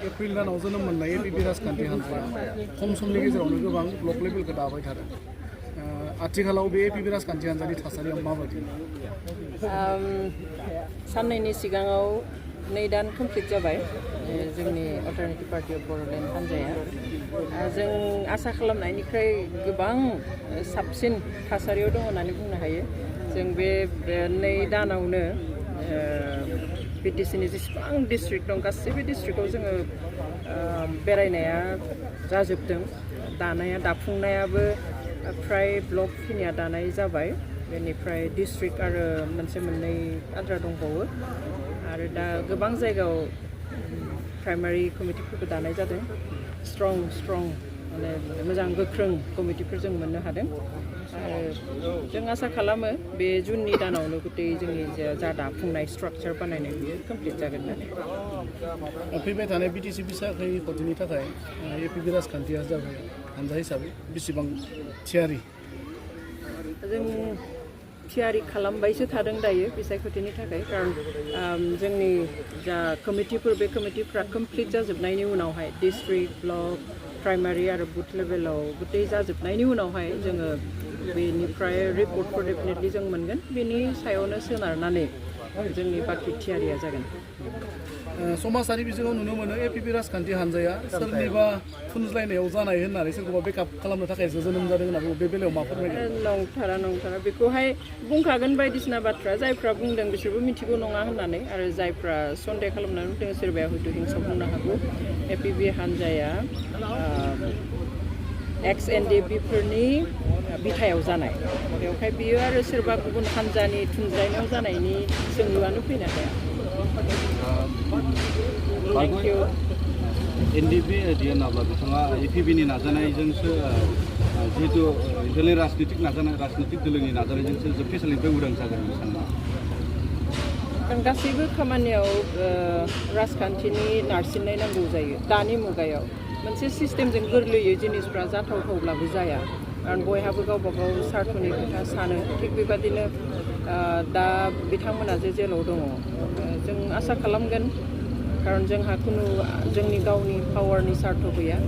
April दानाव जोनोम मोननाय एपिबि राजखान्थि हान्जाया खम समनि गेजेरावनो गोबां ब्लक लेभेलखौ दाबाय थादों। आथिखालाव बे एपिबि राजखान्थि हान्जानि थासारिया माबायदि? साननैनि सिगाङाव 2 दान कमप्लिट जाबाय जोंनि अल्टारनेटिभ पार्टी अफ बड'लेण्ड हान्जाया। जों आसा खालामनायनिख्रुइ गोबां साबसिन थासारियाव दङ होननानै बुंनो हायो। जों बे 2 दानावनो बिटिसिनि जेसेबां डिस्ट्रिक्ट दं गासैबो डिस्ट्रिक्टआव जोङो बेरायनाया जाजोबदों। दाफुंनायाबो फ्राय ब्लक खिनिया दानाय जाबाय। बेनिफ्राय डिस्ट्रिक्ट आरो मोनसे मोननै आद्रा दंबावो। आरो दा गोबां जायगायाव प्राइमारि कमिटिफोरखौ दानाय जादों। स्ट्रं माने मोजां गोख्रों कमिटिफोर जों मोननो हादों। जों आसा खालामो बे जुननि दानावनो गथै जोंनि जा दाफुंनाय स्ट्राक्चार बानायनाय बियो कमप्लिट जागोन होननानै। फैबाय थानाय बिटिसि बिसायख'थिनि थाखाय एपिबि राजखान्थि हान्जा हिसाबै बेसेबां थियारि? जों थियारि खालामबायसो थादों दायो बिसायख'थिनि थाखाय। खारन जोंनि जा कमिटिफोर बे कमिटिफ्रा कमप्लिट जाजोबनायनि उनावहाय डिस्ट्रिक्ट ब्लक प्राइमारि आरो बुथ लेभेलाव गथै जाजोबनायनि उनावहाय जोङो बेनिफ्राय रिपर्टफोर डेफिनेटलि जों मोनगोन। बेनि सायावनो सोनारनानै जोंनि बाखि थियारिया जागोन। समाजारि बिजोङाव नुनो मोनो एपिबि राजखान्थि हान्जाया सोरनिबा थुनज्लायनायाव जानाय होननानै सोरखौबा बेकआप खालामनो थाखाय जोनोम जादों होनना बुङो। बे बेलायाव मा फोरमायगोन? नंथारा बेखौहाय बुंखागोन बायदिसिना बाथ्रा। जायफ्रा बुंदों बिसोरबो मिथिगौ नङा होननानै, आरो जायफ्रा सन्देह खालामनानै बुंदों सोरबाया हयथ' हिंसा बुंनो हागौ। एपिबि हान्जाया XNDP-फोरनि बिथायाव जानाय। बेवहाय बियो आरो सोरबा गुबुन हान्जानि थुनज्लायनायाव जानायनि सोंलुआनो फैनो हाया। एनडिपि होनोब्ला बिथाङा एपिबिनि नाजानायजोंसो जिहेतु दोलोनि राजनीतिक दोलोनि नाजानायजोंसो जोबथेसालिनिफ्राय उदां जागोन सानो। गासैबो खामानियाव राजखान्थिनि नारसिननाय नांगौ जायो। दानि मुगायाव मोनसे सिस्टेमजों गोरलैयै जिनिसफ्रा जाथावथावब्लाबो जाया। खारन बयहाबो गावबा गाव सार्थनि खोथा सानो। थिग बेबादिनो दा बिथांमोना जे जेलाव दङ, जों आसा खालामगोन। खारन जोंहा खुनु जोंनि गावनि पावारनि सार्थ गैया।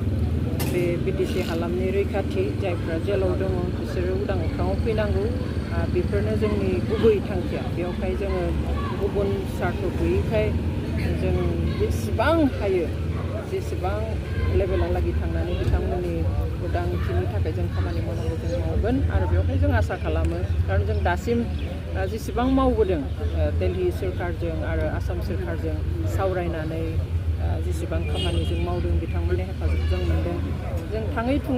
बे बिटिसि हालामनि रैखाथि, जायफ्रा जेलाव दङ बिसोरो उदां अख्राङाव फैनांगौ। बेफोरनो जोंनि गुबै थांखिया। बेवहाय जोङो गुबुन सार्थ गैयैखाय जों जेसेबां हायो जेसेबां लेभेलालागि थांनानै बिथांमोननि उदांथिनि थाखाय जों खामानि मावनांगौ जों मावगोन। आरो बेवहाय जों आसा खालामो, खारन जों दासिम जेसेबां मावबोदों दिल्ली सोरखारजों आरो आसाम सोरखारजों सावरायनानै जेसेबां खामानि जों मावदों बिथांमोननि हेफाजाब जों मोनदों। जों थाङै थुङै